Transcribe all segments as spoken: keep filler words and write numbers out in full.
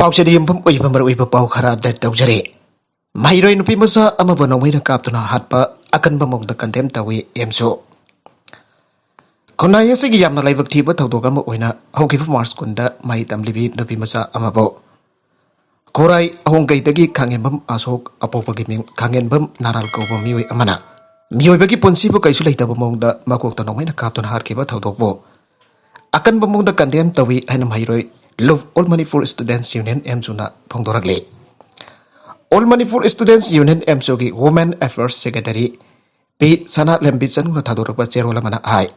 ꯄꯥꯎꯆꯦꯗ ꯌꯨꯝꯐꯝ ꯑꯣꯏꯕ ꯃꯔꯨꯑꯣꯏꯕ ꯄꯥꯎ ꯈꯔ ꯑꯞꯗꯦꯠ ꯇꯧꯖꯔꯤ꯫ ꯃꯍꯩꯔꯣꯏ ꯅꯨꯄꯤ ꯃꯆꯥ ꯑꯃꯕꯨ ꯅꯣꯡꯃꯩꯅ ꯀꯥꯞꯇꯨꯅ ꯍꯥꯠꯄ ꯑꯀꯟꯕ ꯃꯑꯣꯡꯗ ꯀꯟꯗꯦꯝ ꯇꯧꯏ ꯑꯦꯝꯁꯨ꯫ ꯈꯨꯟꯅꯥꯏ ꯑꯁꯤꯒꯤ ꯌꯥꯝꯅ ꯂꯥꯏꯕꯛ ꯊꯤꯕ ꯊꯧꯗꯣꯛ ꯑꯃ ꯑꯣꯏꯅ ꯍꯧꯈꯤꯕ ꯃꯥꯔꯆ ꯀꯨꯟꯗ ꯃꯍꯩ ꯇꯝꯂꯤꯕꯤ ꯅꯨꯄꯤ ꯃꯆꯥ ꯑꯃꯕꯨ ꯈꯨꯔꯥꯏ ꯑꯍꯣꯡꯒꯩꯗꯒꯤ ꯈꯥꯉꯦꯝꯕꯝ ꯑꯁꯣꯛ, ꯑꯄꯣꯛꯄꯒꯤ ꯃꯤꯡ ꯈꯥꯉꯦꯝꯕꯝ ꯅꯥꯔꯥꯜ ꯀꯧꯕ ꯃꯤꯑꯣꯏ ꯑꯃꯅ ꯃꯤꯑꯣꯏꯕꯒꯤ ꯄꯨꯟꯁꯤꯕꯨ ꯀꯩꯁꯨ ꯂꯩꯇꯕ ꯃꯑꯣꯡꯗ ꯃꯀꯣꯛꯇ ꯅꯣꯡꯃꯩꯅ ꯀꯥꯞꯇꯨꯅ ꯍꯥꯠꯈꯤꯕ ꯊꯧꯗꯣꯛꯄꯨ ꯑꯀꯟꯕ ꯃꯑꯣꯡꯗ ꯀꯟꯗꯦꯝ ꯇꯧꯏ ꯍꯥꯏꯅ ꯃꯍꯩꯔꯣꯏ ꯂꯨꯞ ꯑꯣꯜ ꯃꯅꯤꯄꯨꯔ ꯁ꯭ꯇꯨꯗꯦꯟꯠꯁ ꯌꯨꯅꯤꯌꯟ ꯑꯦꯝꯁꯨꯅ ꯐꯣꯡꯗꯣꯔꯛꯂꯤ꯫ ꯑꯣꯜ ꯃꯅꯤꯄꯨꯔ ꯁ꯭ꯇꯨꯗꯦꯟꯠꯁ ꯌꯨꯅꯤꯌꯟ ꯑꯦꯝꯁꯨꯒꯤ women affairs secretary P Sana Lembi ꯆꯅꯨꯅ ꯊꯥꯗꯣꯔꯛꯄ ꯆꯦꯔꯣꯜ ꯑꯃꯅ ꯍꯥꯏ,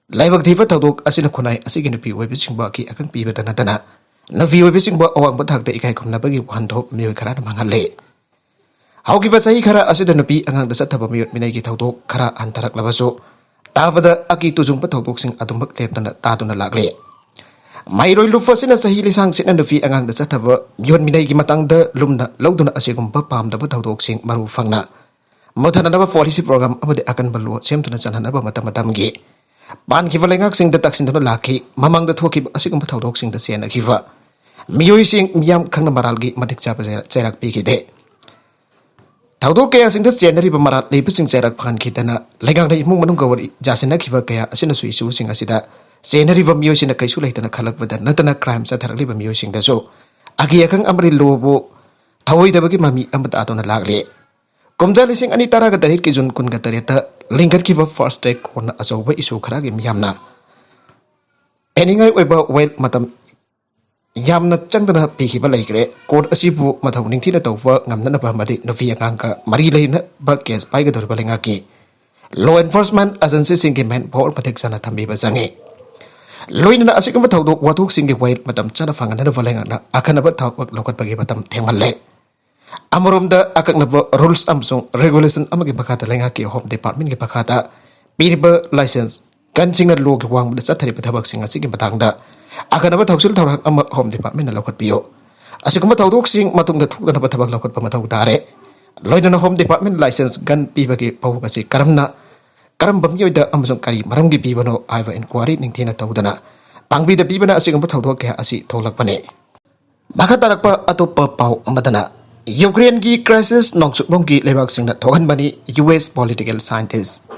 ꯂꯥꯏꯕꯛ ꯊꯤꯕ ꯊꯧꯗꯣꯛ ꯑꯁꯤꯅ ꯈꯨꯟꯅꯥꯏ ꯑꯁꯤꯒꯤ ꯅꯨꯄꯤ ꯑꯣꯏꯕꯁꯤꯡꯕꯨ ꯑꯀꯤ ꯑꯈꯪ ꯄꯤꯕꯗ ꯅꯠꯇꯅ ꯅꯨꯄꯤ ꯑꯣꯏꯕꯁꯤꯡꯕꯨ ꯑꯋꯥꯡꯕ ꯊꯥꯛꯇ ꯏꯀꯥꯏ ꯈꯨꯝꯅꯕꯒꯤ ꯋꯥꯍꯟꯊꯣꯛ ꯃꯤꯑꯣꯏ ꯈꯔꯅ ꯃꯥꯡꯍꯜꯂꯤ꯫ ꯍꯧꯈꯤꯕ ꯆꯍꯤ ꯈꯔ ꯑꯁꯤꯗ ꯅꯨꯄꯤ ꯑꯉꯥꯡꯗ ꯆꯠꯊꯕ ꯃꯤꯑꯣꯠ ꯃꯤꯅꯩꯒꯤ ꯊꯧꯗꯣꯛ ꯈꯔ ꯍꯟꯊꯔꯛꯂꯕꯁꯨ, ꯇꯥꯕꯗ ꯑꯀꯤ ꯇꯨꯖꯨꯡꯕ ꯊꯧꯗꯣꯛꯁꯤꯡ ꯑꯗꯨꯃꯛ ꯂꯦꯞꯇꯅ ꯇꯥꯗꯨꯅ ꯂꯥꯛꯂꯤ꯫ ꯃꯍꯩꯔꯣꯏ ꯂꯨꯞ ꯑꯁꯤꯅ ꯆꯍꯤ ꯂꯤꯁꯥꯡ ꯁꯤꯠꯅ ꯅꯨꯄꯤ ꯑꯉꯥꯡꯗ ꯆꯠꯊꯕ ꯃꯤꯑꯣꯠ ꯃꯤꯅꯩꯒꯤ ꯃꯇꯥꯡꯗ ꯂꯨꯝꯅ ꯂꯧꯗꯨꯅ ꯑꯁꯤꯒꯨꯝꯕ ꯄꯥꯝꯗꯕ ꯊꯧꯗꯣꯛꯁꯤꯡ ꯃꯔꯨ ꯐꯪꯅ ꯃꯨꯊꯅꯅꯕ ꯄꯣꯂꯤꯁꯤ ꯄ꯭ꯔꯣꯒ꯭ꯔꯥꯝ ꯑꯃꯗꯤ ꯑꯀꯟꯕ ꯂꯣ ꯁꯦꯝꯗꯨꯅ ꯆꯠꯅꯅꯕ ꯃꯇꯝ ꯃꯇꯝꯒꯤ ꯄꯥꯟꯈꯤꯕ ꯂꯩꯉꯥꯛꯁꯤꯡꯗ ꯇꯛꯁꯤꯟꯗꯨꯅ ꯂꯥꯛꯈꯤ꯫ ꯃꯃꯥꯡꯗ ꯊꯣꯛꯈꯤꯕ ꯑꯁꯤꯒꯨꯝꯕ ꯊꯧꯗꯣꯛꯁꯤꯡꯗ ꯆꯦꯟꯅꯈꯤꯕ ꯃꯤꯑꯣꯏꯁꯤꯡ ꯃꯤꯌꯥꯝ ꯈꯪꯅ ꯃꯔꯥꯜꯒꯤ ꯃꯇꯤꯛ ꯆꯥꯕ ꯆꯩꯔꯥꯛ ꯄꯤꯈꯤꯗꯦ꯫ ꯊꯧꯗꯣꯛ ꯀꯌꯥꯁꯤꯡꯗ ꯆꯦꯟꯅꯔꯤꯕ ꯃꯔꯥꯜ ꯂꯩꯕꯁꯤꯡ ꯆꯩꯔꯥꯛ ꯐꯍꯟꯈꯤꯗꯅ ꯂꯩꯉꯥꯛꯅ ꯏꯃꯨꯡ ꯃꯅꯨꯡꯒ ꯋꯥꯔꯤ ꯌꯥꯁꯤꯟꯅꯈꯤꯕ ꯀꯌꯥ ꯑꯁꯤꯅꯁꯨ ꯏꯁꯨꯁꯤꯡ ꯑꯁꯤꯗ ꯆꯦꯟꯅꯔꯤꯕ ꯃꯤꯑꯣꯏꯁꯤꯡꯅ ꯀꯩꯁꯨ ꯂꯩꯇꯅ ꯈꯜꯂꯛꯄꯗ ꯅꯠꯇꯅ ꯀ꯭ꯔꯥꯏꯝ ꯆꯠꯊꯔꯛꯂꯤꯕ ꯃꯤꯑꯣꯏꯁꯤꯡꯗꯁꯨ ꯑꯀꯤ ꯑꯈꯪ ꯑꯃꯗꯤ ꯂꯣꯕꯨ ꯊꯧꯑꯣꯏꯗꯕꯒꯤ ꯃꯃꯤ ꯑꯃ ꯇꯥꯗꯨꯅ ꯂꯥꯛꯂꯤ꯫ ꯀꯨꯝꯖꯥ ꯂꯤꯁꯤꯡ ꯑꯅꯤ ꯇꯔꯥꯒ ꯇꯔꯦꯠꯀꯤ ꯖꯨꯟ ꯀꯨꯟꯒ ꯇꯔꯦꯠꯇ ꯂꯤꯡꯈꯠꯈꯤꯕ ꯐꯥꯁ ꯇ꯭ꯔꯦꯛ ꯀꯣꯔꯠꯅ ꯑꯆꯧꯕ ꯏꯁꯨ ꯈꯔꯒꯤ ꯃꯤꯌꯥꯝꯅ ꯍꯦꯟꯅꯤꯡꯉꯥꯏ ꯑꯣꯏꯕ ꯋꯥꯌꯦꯜ ꯃꯇꯝ ꯌꯥꯝꯅ ꯆꯪꯗꯅ ꯄꯤꯈꯤꯕ ꯂꯩꯈ꯭ꯔꯦ꯫ ꯀꯣꯔꯠ ꯑꯁꯤꯕꯨ ꯃꯊꯧ ꯅꯤꯡꯊꯤꯅ ꯇꯧꯕ ꯉꯝꯅꯅꯕ ꯑꯃꯗꯤ ꯅꯨꯄꯤ ꯑꯉꯥꯡꯒ ꯃꯔꯤ ꯂꯩꯅꯕ ꯀꯦꯁ ꯄꯥꯏꯒꯗꯧꯔꯤꯕ ꯂꯩꯉꯥꯛꯀꯤ ꯂꯣ ꯑꯦꯟꯐꯣꯔꯁꯃꯦꯟ ꯑꯦꯖꯦꯟꯁꯤꯁꯤꯡꯒꯤ ꯃꯦꯟ ꯄꯥꯋꯔ ꯃꯇꯤꯛ ꯆꯥꯅ ꯊꯝꯕꯤꯕ ꯆꯪꯉꯤ꯫ ꯂꯣꯏꯅꯅ ꯑꯁꯤꯒꯨꯝꯕ ꯊꯧꯗꯣꯛ ꯋꯥꯊꯣꯛꯁꯤꯡꯒꯤ ꯋꯥꯌꯦꯜ ꯃꯇꯝ ꯆꯥꯅ ꯐꯪꯍꯟꯅꯕ ꯂꯩꯉꯥꯛꯅ ꯑꯈꯟꯅꯕ ꯊꯕꯛ ꯂꯧꯈꯠꯄꯒꯤ ꯃꯇꯝ ꯊꯦꯡꯃꯜꯂꯦ꯫ ꯑꯃꯔꯣꯝꯗ ꯑꯀꯛꯅꯕ ꯔꯨꯜꯁ ꯑꯃꯁꯨꯡ ꯔꯦꯒꯨꯂꯦꯁꯟ ꯑꯃꯒꯤ ꯃꯈꯥꯗ ꯂꯩꯉꯥꯛꯀꯤ ꯍꯣꯝ ꯗꯤꯄꯥꯔꯠꯃꯦꯟꯒꯤ ꯃꯈꯥꯗ ꯄꯤꯔꯤꯕ ꯂꯥꯏꯁꯦꯟꯁ ꯒꯟꯁꯤꯡꯅ ꯂꯣꯒꯤ ꯋꯥꯡꯃꯗ ꯆꯠꯊꯔꯤꯕ ꯊꯕꯛꯁꯤꯡ ꯑꯁꯤꯒꯤ ꯃꯇꯥꯡꯗ ꯑꯈꯟꯅꯕ ꯊꯧꯁꯤꯜ ꯊꯧꯔꯥꯡ ꯑꯃ ꯍꯣꯝ ꯗꯤꯄꯥꯔꯠꯃꯦꯟꯅ ꯂꯧꯈꯠꯄꯤꯌꯨ꯫ ꯑꯁꯤꯒꯨꯝꯕ ꯊꯧꯗꯣꯛꯁꯤꯡ ꯃꯇꯨꯡꯗ ꯊꯣꯛꯇꯅꯕ ꯊꯕꯛ ꯂꯧꯈꯠꯄ ꯃꯊꯧ ꯇꯥꯔꯦ꯫ ꯂꯣꯏꯅꯅ ꯍꯣꯝ ꯗꯤꯄꯥꯔꯠꯃꯦꯟ ꯂꯥꯏꯁꯦꯟꯁ ꯒꯟ ꯄꯤꯕꯒꯤ ꯃꯑꯣꯡ ꯑꯁꯤ ꯀꯔꯝꯅ, ꯀꯔꯝꯕ ꯃꯤꯑꯣꯏꯗ ꯑꯃꯁꯨꯡ ꯀꯔꯤ ꯃꯔꯝꯒꯤ ꯄꯤꯕꯅꯣ ꯍꯥꯏꯕ ꯏꯟꯀ꯭ꯋꯥꯔꯤ ꯅꯤꯡꯊꯤꯅ ꯇꯧꯗꯅ ꯄꯥꯡꯕꯤꯗ ꯄꯤꯕꯅ ꯑꯁꯤꯒꯨꯝꯕ ꯊꯧꯗꯣꯛ ꯀꯌꯥ ꯑꯁꯤ ꯊꯣꯛꯂꯛꯄꯅꯤ꯫ ꯃꯈꯥ ꯇꯥꯔꯛꯄ ꯑꯇꯣꯞꯄ ꯄꯥꯎ ꯑꯃꯗꯅ, ꯌꯨꯀ꯭ꯔꯦꯟꯒꯤ crisis ꯅꯣꯡꯆꯨꯞꯂꯣꯝꯒꯤ ꯂꯩꯕꯥꯛꯁꯤꯡꯅ ꯊꯣꯛꯍꯟꯕꯅꯤ, ꯌꯨ ꯑꯦꯁ political scientist꯫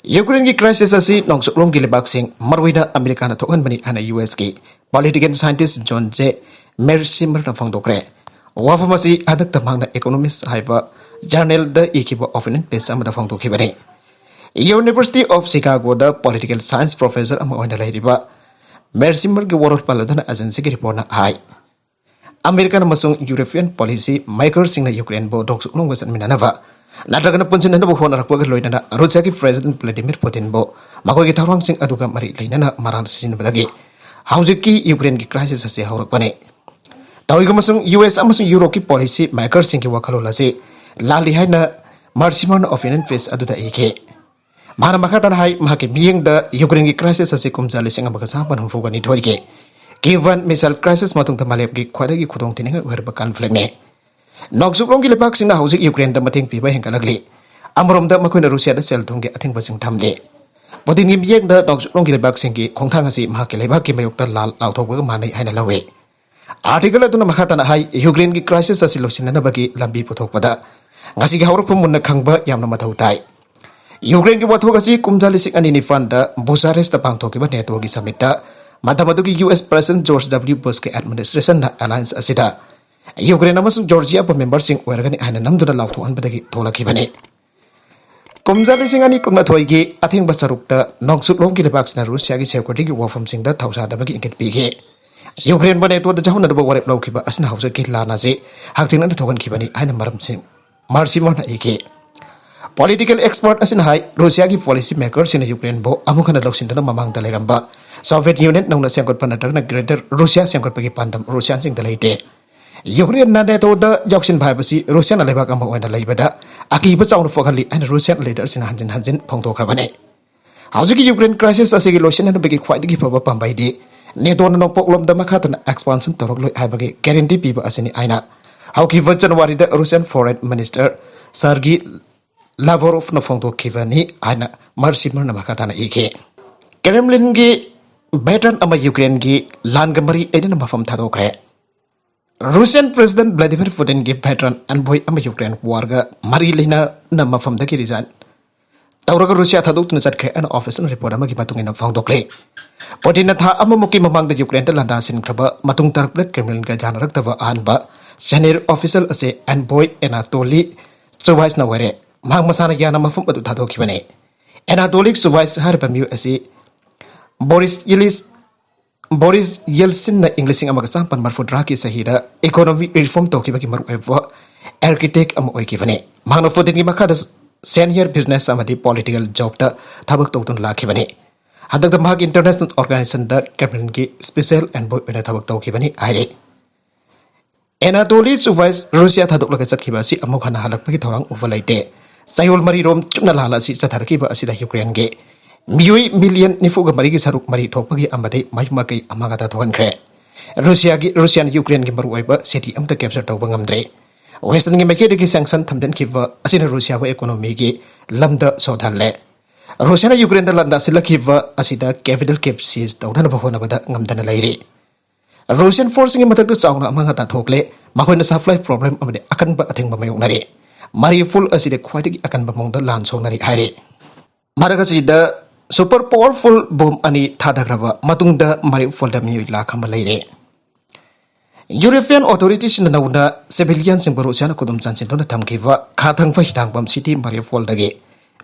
ꯌꯨꯀ꯭ꯔꯦꯟꯒꯤ crisis ꯑꯁꯤ ꯅꯣꯡꯆꯨꯞꯂꯣꯝꯒꯤ ꯂꯩꯕꯥꯛꯁꯤꯡ, ꯃꯔꯨꯑꯣꯏꯅ ꯑꯃꯦꯔꯤꯀꯥꯅ ꯊꯣꯛꯍꯟꯕꯅꯤ ꯍꯥꯏꯅ ꯌꯨ ꯑꯦꯁꯀꯤ political scientist ꯖꯣꯟ ꯖꯦ ꯃꯦꯔꯁꯤꯃꯔꯅ ꯐꯣꯡꯗꯣꯛꯈ꯭ꯔꯦ꯫ ꯋꯥꯐꯝ ꯑꯁꯤ ꯍꯟꯗꯛꯇ ꯃꯍꯥꯛꯅ Economist ꯍꯥꯏꯕ journalꯗ ꯏꯈꯤꯕ opinion piece ꯑꯃꯗ ꯐꯣꯡꯗꯣꯛꯈꯤꯕꯅꯤ꯫ University of Chicagoꯗ political science professor ꯑꯃ ꯑꯣꯏꯅ ꯂꯩꯔꯤꯕ ꯃꯦꯔꯁꯤꯃꯔꯒꯤ ꯋꯥꯔꯣꯜ ꯄꯜꯂꯗꯨꯅ agencyꯒꯤ reportꯅ ꯍꯥꯏ, ꯑꯃꯦꯔꯤꯀꯥꯟ ꯑꯃꯁꯨꯡ European policy makerꯁꯤꯡꯅ ꯌꯨꯀ꯭ꯔꯦꯟꯕꯨ ꯅꯣꯡꯆꯨꯞꯂꯣꯝꯒ ꯆꯠꯃꯤꯟꯅꯅꯕ ꯅꯠꯇ꯭ꯔꯒꯅ ꯄꯨꯟꯁꯤꯟꯅꯅꯕ ꯍꯣꯠꯅꯔꯛꯄꯒ ꯂꯣꯏꯅꯅ ꯔꯨꯁꯤꯌꯥꯒꯤ President Vladimir Putinꯕꯨ ꯃꯈꯣꯏꯒꯤ ꯊꯧꯔꯥꯡꯁꯤꯡ ꯑꯗꯨꯒ ꯃꯔꯤ ꯂꯩꯅꯅ ꯃꯔꯥꯜ ꯁꯤꯖꯤꯟꯅꯕꯗꯒꯤ ꯍꯧꯖꯤꯛꯀꯤ ꯌꯨꯀ꯭ꯔꯦꯟꯒꯤ crisis ꯑꯁꯤ ꯍꯧꯔꯛꯄꯅꯤ꯫ ꯇꯧꯏꯒꯨꯝꯕꯁꯨꯡ ꯌꯨ ꯑꯦꯁ ꯑꯃꯁꯨꯡ ꯌꯨꯔꯣꯞꯀꯤ policy makerꯁꯤꯡꯒꯤ ꯋꯥꯈꯜꯂꯣꯟ ꯑꯁꯤ ꯂꯥꯜꯂꯤ ꯍꯥꯏꯅ ꯃꯥꯔꯁꯤꯃꯔꯅ opinion piece ꯑꯗꯨꯗ ꯏꯈꯤ꯫ ꯃꯍꯥꯛꯅ ꯃꯈꯥ ꯇꯥꯅ ꯍꯥꯏ, ꯃꯍꯥꯛꯀꯤ ꯃꯤꯠꯌꯦꯡꯗ ꯌꯨꯀ꯭ꯔꯦꯟꯒꯤ crisis ꯑꯁꯤ ꯀꯨꯝꯖꯥ ꯂꯤꯁꯤꯡ ꯑꯃꯒ ꯆꯥꯃꯥꯄꯟ ꯍꯨꯝꯐꯨꯒ ꯅꯤꯊꯣꯏꯒꯤ Kievan missile crisis ꯃꯇꯨꯡꯗ ꯃꯥꯂꯦꯝꯒꯤ ꯈ꯭ꯋꯥꯏꯗꯒꯤ ꯈꯨꯗꯣꯡꯊꯤꯅꯤꯡꯉꯥꯏ ꯑꯣꯏꯔꯕ conflictꯅꯤ꯫ ꯅꯣꯡꯆꯨꯞꯂꯣꯝꯒꯤ ꯂꯩꯕꯥꯛꯁꯤꯡꯅ ꯍꯧꯖꯤꯛ ꯌꯨꯀ꯭ꯔꯦꯟꯗ ꯃꯇꯦꯡ ꯄꯤꯕ ꯍꯦꯟꯒꯠꯂꯛꯂꯤ꯫ ꯑꯃꯔꯣꯝꯗ ꯃꯈꯣꯏꯅ ꯔꯨꯁꯤꯌꯥꯗ ꯁꯦꯜ ꯊꯨꯝꯒꯤ ꯑꯊꯤꯡꯕꯁꯤꯡ ꯊꯝꯂꯤ꯫ ꯄꯨꯇꯤꯟꯒꯤ ꯃꯤꯠꯌꯦꯡꯗ ꯅꯣꯡꯆꯨꯞꯂꯣꯝꯒꯤ ꯂꯩꯕꯥꯛꯁꯤꯡꯒꯤ ꯈꯣꯡꯊꯥꯡ ꯑꯁꯤ ꯃꯍꯥꯛꯀꯤ ꯂꯩꯕꯥꯛꯀꯤ ꯃꯥꯌꯣꯛꯇ ꯂꯥꯜ ꯂꯥꯎꯊꯣꯛꯄꯒ ꯃꯥꯟꯅꯩ ꯍꯥꯏꯅ ꯂꯧꯏ꯫ Article ꯑꯗꯨꯅ ꯃꯈꯥ ꯇꯥꯅ ꯍꯥꯏ, ꯌꯨꯀ꯭ꯔꯦꯟꯒꯤ crisis ꯑꯁꯤ ꯂꯣꯏꯁꯤꯟꯅꯅꯕꯒꯤ ꯂꯝꯕꯤ ꯄꯨꯊꯣꯛꯄꯗ ꯉꯁꯤꯒꯤ ꯍꯧꯔꯛꯐꯝ ꯃꯨꯟꯅ ꯈꯪꯕ ꯌꯥꯝꯅ ꯃꯊꯧ ꯇꯥꯏ꯫ ꯌꯨꯀ꯭ꯔꯦꯟꯒꯤ ꯋꯥꯊꯣꯛ ꯑꯁꯤ ꯀꯨꯝꯖꯥ ꯂꯤꯁꯤꯡ ꯑꯅꯤ ꯅꯤꯄꯥꯟꯗ ꯕꯨꯁꯥꯔꯦꯁꯇ ꯄꯥꯡꯊꯣꯛꯈꯤꯕ ꯅꯦꯇꯣꯒꯤ summitꯇ ꯃꯇꯝ ꯑꯗꯨꯒꯤ U S President George W Bushꯀꯤ administrationꯅ alliance ꯑꯁꯤꯗ ꯌꯨꯀ꯭ꯔꯦꯟ ꯑꯃꯁꯨꯡ ꯖꯣꯔꯖꯤꯌꯥꯕꯨ memberꯁꯤꯡ ꯑꯣꯏꯔꯒꯅꯤ ꯍꯥꯏꯅ ꯅꯝꯗꯨꯅ ꯂꯥꯎꯊꯣꯛꯍꯟꯕꯗꯒꯤ ꯊꯣꯛꯂꯛꯈꯤꯕꯅꯤ꯫ ꯀꯨꯝꯖꯥ ꯂꯤꯁꯤꯡ ꯑꯅꯤ ꯀꯨꯟꯃꯥꯊꯣꯏꯒꯤ ꯑꯊꯦꯡꯕ ꯁꯔꯨꯛꯇ ꯅꯣꯡꯆꯨꯞꯂꯣꯝꯒꯤ ꯂꯩꯕꯥꯛꯁꯤꯅ ꯔꯨꯁꯤꯌꯥꯒꯤ securityꯒꯤ ꯋꯥꯐꯝꯁꯤꯡꯗ ꯊꯧꯁꯥꯗꯕꯒꯤ ꯏꯪꯒꯤꯠ ꯄꯤꯈꯤ꯫ ꯌꯨꯀ꯭ꯔꯦꯟꯕꯨ ꯅꯦꯇꯣꯗ ꯌꯥꯎꯍꯟꯅꯗꯕ ꯋꯥꯔꯦꯞ ꯂꯧꯈꯤꯕ ꯑꯁꯤꯅ ꯍꯧꯖꯤꯛꯀꯤ ꯂꯥꯟ ꯑꯁꯤ ꯍꯛꯊꯦꯡꯅꯅ ꯊꯣꯛꯍꯟꯈꯤꯕꯅꯤ ꯍꯥꯏꯅ ꯃꯔꯝꯁꯤꯡ ꯃꯥꯔꯁꯤꯃꯔꯅ ꯏꯈꯤ꯫ Political expert ꯑꯁꯤꯅ ꯍꯥꯏ, ꯔꯨꯁꯤꯌꯥꯒꯤ policy makerꯁꯤꯡꯅ ꯌꯨꯀ꯭ꯔꯦꯟꯕꯨ ꯑꯃꯨꯛ ꯍꯟꯅ ꯂꯧꯁꯤꯟꯗꯨꯅ ꯃꯃꯥꯡꯗ ꯂꯩꯔꯝꯕ Soviet Union ꯅꯧꯅ ꯁꯦꯝꯒꯠꯄ ꯅꯠꯇ꯭ꯔꯒꯅ Greater Russia ꯁꯦꯝꯒꯠꯄꯒꯤ ꯄꯥꯟꯗꯝ ꯔꯨꯁꯤꯌꯥꯟꯁꯤꯡꯗ ꯂꯩꯇꯦ꯫ ꯌꯨꯀ꯭ꯔꯦꯟꯅ ꯅꯦꯇꯣꯗ ꯌꯥꯎꯁꯤꯟꯕ ꯍꯥꯏꯕꯁꯤ ꯔꯨꯁꯤꯌꯥꯟ ꯂꯩꯕꯥꯛ ꯑꯃ ꯑꯣꯏꯅ ꯂꯩꯕꯗ ꯑꯀꯤꯕ ꯆꯥꯎꯅ ꯄꯣꯛꯍꯜꯂꯤ ꯍꯥꯏꯅ ꯔꯨꯁꯤꯌꯥꯟ leaderꯁꯤꯡꯅ ꯍꯟꯖꯤꯟ ꯍꯟꯖꯤꯟ ꯐꯣꯡꯗꯣꯛꯈ꯭ꯔꯕꯅꯤ꯫ ꯍꯧꯖꯤꯛꯀꯤ ꯌꯨꯀ꯭ꯔꯦꯟ crisis ꯑꯁꯤꯒꯤ ꯂꯣꯏꯁꯤꯟꯅꯅꯕꯒꯤ ꯈ꯭ꯋꯥꯏꯗꯒꯤ ꯐꯕ ꯄꯥꯝꯕꯩꯗꯤ ꯅꯦꯇꯣꯅ ꯅꯣꯡꯄꯣꯛꯂꯣꯝꯗ ꯃꯈꯥ ꯇꯥꯅ expansion ꯇꯧꯔꯛꯂꯣꯏ ꯍꯥꯏꯕꯒꯤ guarantee ꯄꯤꯕ ꯑꯁꯤꯅꯤ ꯍꯥꯏꯅ ꯍꯧꯈꯤꯕ ꯖꯅꯋꯥꯔꯤꯗ ꯔꯨꯁꯤꯌꯥꯟ foreign minister Sergei Lavrovꯅ ꯐꯣꯡꯗꯣꯛꯈꯤꯕꯅꯤ ꯍꯥꯏꯅ ꯃꯥꯔꯁꯤꯃꯔꯅ ꯃꯈꯥ ꯇꯥꯅ ꯏꯈꯤ꯫ Kremlinꯒꯤ Veteran ꯑꯃ ꯌꯨꯀ꯭ꯔꯦꯟꯒꯤ ꯂꯥꯟꯒ ꯃꯔꯤ ꯂꯩꯅꯅ ꯃꯐꯝ ꯊꯥꯗꯣꯛꯈ꯭ꯔꯦ꯫ Russian President Vladimir Putinꯒꯤ veteran envoy ꯑꯃ ꯌꯨꯀ꯭ꯔꯦꯟ warꯒ ꯃꯔꯤ ꯂꯩꯅꯅ ꯃꯐꯝꯗꯒꯤ resign ꯇꯧꯔꯒ ꯔꯨꯁꯤꯌꯥ ꯊꯥꯗꯣꯛꯇꯨꯅ ꯆꯠꯈ꯭ꯔꯦ ꯍꯥꯏꯅ official report ꯑꯃꯒꯤ ꯃꯇꯨꯡ ꯏꯟꯅ ꯐꯣꯡꯗꯣꯛꯂꯤ꯫ ꯄꯨꯇꯤꯟꯅ ꯊꯥ ꯑꯃꯃꯨꯛꯀꯤ ꯃꯃꯥꯡꯗ ꯌꯨꯀ꯭ꯔꯦꯟꯗ ꯂꯥꯟꯗꯥꯁꯤꯟꯈ꯭ꯔꯕ ꯃꯇꯨꯡ ꯇꯥꯔꯛꯄꯗ ꯀ꯭ꯔꯦꯝꯂꯤꯟꯒ ꯌꯥꯅꯔꯛꯇꯕ ꯑꯍꯥꯟꯕ senior official ꯑꯁꯤ envoy Anatoly Chubais ꯅ ꯑꯣꯏꯔꯦ꯫ ꯃꯍꯥꯛ ꯃꯁꯥꯅ ꯌꯥꯅ ꯃꯐꯝ ꯑꯗꯨ ꯊꯥꯗꯣꯛꯈꯤꯕꯅꯤ꯫ Anatoly Chubais ꯍꯥꯏꯔꯤꯕ ꯃꯤꯑꯣꯏ ꯑꯁꯤ ꯕꯣꯔꯤꯁ ꯌꯦꯂꯤꯁ ꯕꯣꯔꯤꯁ ꯌꯦꯜꯁꯤꯟꯅ ꯏꯪ ꯂꯤꯁꯤꯡ ꯑꯃꯒ ꯆꯥꯃꯥꯄꯟ ꯃꯔꯤꯐꯨꯇꯔꯥꯒꯤ ꯆꯍꯤꯗ economy reform ꯇꯧꯈꯤꯕꯒꯤ ꯃꯔꯨꯑꯣꯏꯕ architect ꯑꯃ ꯑꯣꯏꯈꯤꯕꯅꯤ꯫ ꯃꯍꯥꯛꯅ ꯄꯨꯇꯤꯟꯒꯤ ꯃꯈꯥꯗ senior business ꯑꯃꯗꯤ political jobꯇ ꯊꯕꯛ ꯇꯧꯗꯨꯅ ꯂꯥꯛꯈꯤꯕꯅꯤ꯫ ꯍꯟꯗꯛꯇ ꯃꯍꯥꯛ international organizationꯗ ꯀ꯭ꯔꯦꯝꯂꯤꯟꯒꯤ special envoy ꯑꯣꯏꯅ ꯊꯕꯛ ꯇꯧꯈꯤꯕꯅꯤ ꯍꯥꯏꯔꯤ꯫ ꯑꯦꯅꯥꯇꯣꯂꯤ ꯆꯨꯕꯥꯏꯁ ꯔꯨꯁꯤꯌꯥ ꯊꯥꯗꯣꯛꯂꯒ ꯆꯠꯈꯤꯕ ꯑꯁꯤ ꯑꯃꯨꯛ ꯍꯟꯅ ꯍꯜꯂꯛꯄꯒꯤ ꯊꯧꯔꯥꯡ ꯎꯕ ꯂꯩꯇꯦ꯫ ꯆꯌꯣꯜ ꯃꯔꯤꯔꯣꯝ ꯆꯨꯞꯅ ꯂꯥꯟ ꯑꯁꯤ ꯆꯠꯊꯔꯛꯈꯤꯕ ꯑꯁꯤꯗ ꯌꯨꯀ꯭ꯔꯦꯟꯒꯤ ꯃꯤꯑꯣꯏ ꯃꯤꯂꯤꯌꯟ ꯅꯤꯐꯨꯒ ꯃꯔꯤꯒꯤ ꯁꯔꯨꯛ ꯃꯔꯤ ꯊꯣꯛꯄꯒꯤ ꯑꯃꯗꯤ ꯃꯌꯨꯝ ꯃꯀꯩ ꯑꯃꯥꯡ ꯑꯇꯥ ꯊꯣꯛꯍꯟꯈ꯭ꯔꯦ꯫ ꯔꯨꯁꯤꯌꯥꯒꯤ, ꯔꯨꯁꯤꯌꯥꯅ ꯌꯨꯀ꯭ꯔꯦꯟꯒꯤ ꯃꯔꯨꯑꯣꯏꯕ city ꯑꯃꯠꯇ capture ꯇꯧꯕ ꯉꯝꯗ꯭ꯔꯦ꯫ Westernꯒꯤ ꯃꯥꯏꯀꯩꯗꯒꯤ sanction ꯊꯝꯖꯤꯟꯈꯤꯕ ꯑꯁꯤꯅ ꯔꯨꯁꯤꯌꯥꯕꯨ economyꯒꯤ ꯂꯝꯗ ꯁꯣꯊꯍꯜꯂꯦ꯫ ꯔꯨꯁꯤꯌꯥꯅ ꯌꯨꯀ꯭ꯔꯦꯟꯗ ꯂꯥꯟꯗꯥꯁꯤꯜꯂꯛꯈꯤꯕ ꯑꯁꯤꯗ capital cave seize ꯇꯧꯅꯅꯕ ꯍꯣꯠꯅꯕꯗ ꯉꯝꯗꯅ ꯂꯩꯔꯤ꯫ Russian forceꯁꯤꯡꯒꯤ ꯃꯊꯛꯇ ꯆꯥꯎꯅ ꯑꯃꯥꯡ ꯑꯇꯥ ꯊꯣꯛꯂꯦ꯫ ꯃꯈꯣꯏꯅ supply problem ꯑꯃꯗꯤ ꯑꯀꯟꯕ ꯑꯊꯤꯡꯕ ꯃꯥꯌꯣꯛꯅꯔꯤ꯫ ꯃꯥꯔꯤꯎꯄꯣꯜ ꯑꯁꯤꯗ ꯈ꯭ꯋꯥꯏꯗꯒꯤ ꯑꯀꯟꯕ ꯃꯑꯣꯡꯗ ꯂꯥꯟ ꯁꯣꯛꯅꯔꯤ ꯍꯥꯏꯔꯤ꯫ ꯃꯔꯛ ꯑꯁꯤꯗ super powerful bomb ꯑꯅꯤ ꯊꯥꯗꯈ꯭ꯔꯕ ꯃꯇꯨꯡꯗ ꯃꯥꯔꯤꯎꯄꯣꯜꯗ ꯃꯤꯑꯣꯏ ꯂꯥꯈ ꯑꯃ ꯂꯩꯔꯦ꯫ European authorityꯁꯤꯡꯅ ꯅꯧꯅ civilianꯁꯤꯡꯕꯨ ꯔꯨꯁꯤꯌꯥꯅ ꯈꯨꯗꯨꯝ ꯆꯟꯁꯤꯟꯗꯨꯅ ꯊꯝꯈꯤꯕ ꯈꯥ ꯊꯪꯕ ꯍꯤꯊꯥꯡꯐꯝ city ꯃꯥꯔꯤꯎꯄꯣꯜꯗꯒꯤ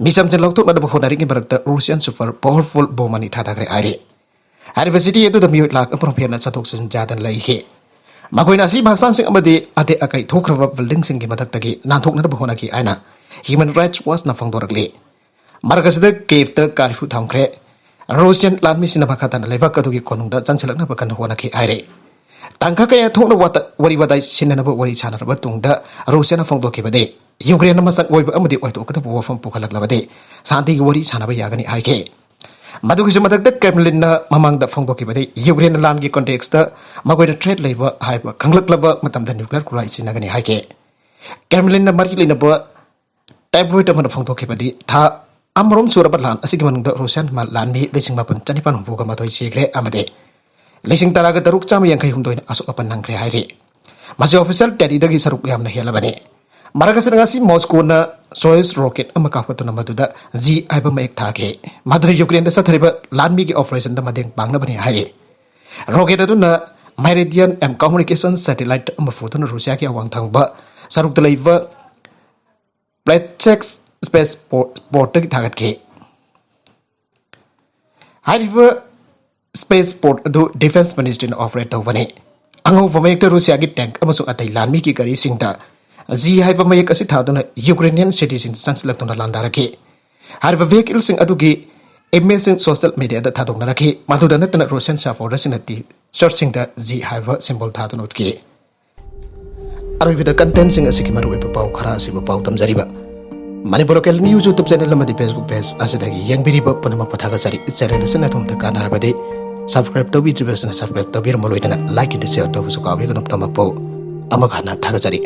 ꯃꯤꯆꯝꯁꯤꯡ ꯂꯧꯊꯣꯛꯅꯅꯕ ꯍꯣꯠꯅꯔꯤꯉꯩ ꯃꯔꯛꯇ Russian super powerful bomb ꯑꯅꯤ ꯊꯥꯗꯈ꯭ꯔꯦ ꯍꯥꯏꯔꯤ꯫ ꯍꯥꯏꯔꯤꯕ city ꯑꯗꯨꯗ ꯃꯤꯑꯣꯏ ꯂꯥꯈ ꯑꯃꯔꯣꯝ ꯍꯦꯟꯅ ꯆꯠꯊꯣꯛ ꯆꯠꯁꯤꯟ ꯌꯥꯗꯅ ꯂꯩꯈꯤ꯫ ꯃꯈꯣꯏꯅ ꯑꯁꯤꯕ ꯍꯛꯆꯥꯡꯁꯤꯡ ꯑꯃꯗꯤ ꯑꯇꯦꯛ ꯑꯀꯥꯏ ꯊꯣꯛꯈ꯭ꯔꯕ buildingꯁꯤꯡꯒꯤ ꯃꯊꯛꯇꯒꯤ ꯅꯥꯟꯊꯣꯛꯅꯅꯕ ꯍꯣꯠꯅꯈꯤ ꯍꯥꯏꯅ Human Rights Watchꯅ ꯐꯣꯡꯗꯣꯔꯛꯂꯤ꯫ ꯃꯔꯛ ꯑꯁꯤꯗ Kievꯇ curfew ꯊꯝꯈ꯭ꯔꯦ꯫ Russian ꯂꯥꯟꯃꯤꯁꯤꯡꯅ ꯃꯈꯥ ꯇꯥꯅ ꯂꯩꯕꯥꯛ ꯑꯗꯨꯒꯤ ꯀꯣꯅꯨꯡꯗ ꯆꯪꯁꯤꯜꯂꯛꯅꯕ ꯀꯟꯅ ꯍꯣꯠꯅꯈꯤ ꯍꯥꯏꯔꯤ꯫ ꯇꯥꯡꯀꯛ ꯀꯌꯥ ꯊꯣꯛꯅ ꯋꯥꯇ-, ꯋꯥꯔꯤ ꯋꯥꯇꯥꯏ ꯁꯤꯟꯅꯅꯕ ꯋꯥꯔꯤ ꯁꯥꯟꯅꯔꯕ ꯇꯨꯡꯗ ꯔꯨꯁꯤꯌꯥꯅ ꯐꯣꯡꯗꯣꯛꯈꯤꯕꯗꯤ ꯌꯨꯀ꯭ꯔꯦꯟꯅ ꯃꯁꯛ ꯑꯣꯏꯕ ꯑꯃꯗꯤ ꯑꯣꯏꯊꯣꯛꯀꯗꯕ ꯋꯥꯐꯝ ꯄꯨꯈꯠꯂꯛꯂꯕꯗꯤ ꯁꯥꯟꯇꯤꯒꯤ ꯋꯥꯔꯤ ꯁꯥꯟꯅꯕ ꯌꯥꯒꯅꯤ ꯍꯥꯏꯈꯤ꯫ ꯃꯗꯨꯒꯤꯁꯨ ꯃꯊꯛꯇ ꯀ꯭ꯔꯦꯝꯂꯤꯟꯅ ꯃꯃꯥꯡꯗ ꯐꯣꯡꯗꯣꯛꯈꯤꯕꯗꯤ ꯌꯨꯀ꯭ꯔꯦꯟꯅ ꯂꯥꯟꯒꯤ contextꯇ ꯃꯈꯣꯏꯅ threat ꯂꯩꯕ ꯍꯥꯏꯕ ꯈꯪꯂꯛꯂꯕ ꯃꯇꯝꯗ nuclear ꯈꯨꯠꯂꯥꯏ ꯁꯤꯖꯤꯟꯅꯒꯅꯤ ꯍꯥꯏꯈꯤ꯫ ꯀ꯭ꯔꯦꯝꯂꯤꯟꯅ ꯃꯔꯤ ꯂꯩꯅꯕ tabloid ꯑꯃꯅ ꯐꯣꯡꯗꯣꯛꯈꯤꯕꯗꯤ ꯊꯥ ꯑꯃꯔꯣꯝ ꯁꯨꯔꯕ ꯂꯥꯟ ꯑꯁꯤꯒꯤ ꯃꯅꯨꯡꯗ ꯔꯨꯁꯤꯌꯥꯟ ꯃ-, ꯂꯥꯟꯃꯤ ꯂꯤꯁꯤꯡ ꯃꯥꯄꯟ ꯆꯅꯤꯄꯥꯟ ꯍꯨꯝꯐꯨꯒ ꯃꯥꯊꯣꯏ ꯁꯤꯈ꯭ꯔꯦ ꯑꯃꯗꯤ ꯂꯤꯁꯤꯡ ꯇꯔꯥꯒ ꯇꯔꯨꯛ ꯆꯥꯝꯃ ꯌꯥꯡꯈꯩ ꯍꯨꯝꯗꯣꯏꯅ ꯑꯁꯣꯛ ꯑꯄꯟ ꯅꯪꯈ꯭ꯔꯦ ꯍꯥꯏꯔꯤ꯫ ꯃꯁꯤ official tallyꯗꯒꯤ ꯁꯔꯨꯛ ꯌꯥꯝꯅ ꯍꯦꯜꯂꯕꯅꯤ꯫ ꯃꯔꯛ ꯑꯁꯤꯗ ꯉꯁꯤ ꯃꯣꯁꯀꯣꯅ Soyuz rocket ꯑꯃ ꯀꯥꯞꯈꯠꯇꯨꯅ ꯃꯗꯨꯗ ꯖꯤ ꯍꯥꯏꯕ ꯃꯌꯦꯛ ꯊꯥꯈꯤ꯫ ꯃꯗꯨꯅ ꯌꯨꯀ꯭ꯔꯦꯟꯗ ꯆꯠꯊꯔꯤꯕ ꯂꯥꯟꯃꯤꯒꯤ operationꯗ ꯃꯇꯦꯡ ꯄꯥꯡꯅꯕꯅꯤ ꯍꯥꯏꯔꯤ꯫ Rocket ꯑꯗꯨꯅ Meridian M communication satellite ꯑꯃ ꯄꯨꯗꯨꯅ ꯔꯨꯁꯤꯌꯥꯒꯤ ꯑꯋꯥꯡ ꯊꯪꯕ ꯁꯔꯨꯛꯇ ꯂꯩꯕ Platsek space portꯇꯒꯤ ꯊꯥꯒꯠꯈꯤ꯫ ꯍꯥꯏꯔꯤꯕ space port ꯑꯗꯨ Defense Ministryꯅ operate ꯇꯧꯕꯅꯤ꯫ ꯑꯉꯧꯕ ꯃꯌꯦꯛꯇ ꯔꯨꯁꯤꯌꯥꯒꯤ tank ꯑꯃꯁꯨꯡ ꯑꯇꯩ ꯂꯥꯟꯃꯤꯒꯤ ꯒꯥꯔꯤꯁꯤꯡꯗ ꯖꯤ ꯍꯥꯏꯕ ꯃꯌꯦꯛ ꯑꯁꯤ ꯊꯥꯗꯨꯅ Ukrainian cityꯁꯤꯡꯗ ꯆꯪꯁꯤꯜꯂꯛꯇꯨꯅ ꯂꯥꯟꯗꯥꯔꯛꯈꯤ꯫ ꯍꯥꯏꯔꯤꯕ vehicleꯁꯤꯡ ꯑꯗꯨꯒꯤ imageꯁꯤꯡ social mediaꯗ ꯊꯥꯗꯣꯛꯅꯔꯛꯈꯤ꯫ ꯃꯗꯨꯗ ꯅꯠꯇꯅ Russian supporterꯁꯤꯡꯅ T-shirtꯁꯤꯡꯗ ꯖꯤ ꯍꯥꯏꯕ symbol ꯊꯥꯗꯨꯅ ꯎꯠꯈꯤ꯫ ꯑꯔꯣꯏꯕꯗ contentꯁꯤꯡ ꯑꯁꯤꯒꯤ ꯃꯔꯨꯑꯣꯏꯕ ꯄꯥꯎ ꯈꯔ ꯑꯁꯤꯕꯨ ꯄꯥꯎ ꯇꯝꯖꯔꯤꯕ꯫ Manipur Local News YouTube channel ꯑꯃꯗꯤ Facebook page ꯑꯁꯤꯗꯒꯤ ꯌꯦꯡꯕꯤꯔꯤꯕ ꯄꯨꯝꯅꯃꯛꯄꯨ ꯊꯥꯒꯠꯆꯔꯤ꯫ Channel ꯑꯁꯤꯅ ꯑꯗꯣꯝꯗ ꯀꯥꯟꯅꯔꯕꯗꯤ subscribe ꯇꯧꯕꯤꯗ꯭ꯔꯤꯕꯁꯤꯅ subscribe ꯇꯧꯕꯤꯔꯝꯃꯨ, ꯂꯣꯏꯅꯅ like ꯑꯃꯗꯤ share ꯇꯧꯕꯁꯨ ꯀꯥꯎꯕꯤꯒꯅꯨ꯫ ꯄꯨꯝꯅꯃꯛꯄꯨ ꯑꯃꯨꯛ ꯍꯟꯅ ꯊꯥꯒꯠꯆꯔꯤ꯫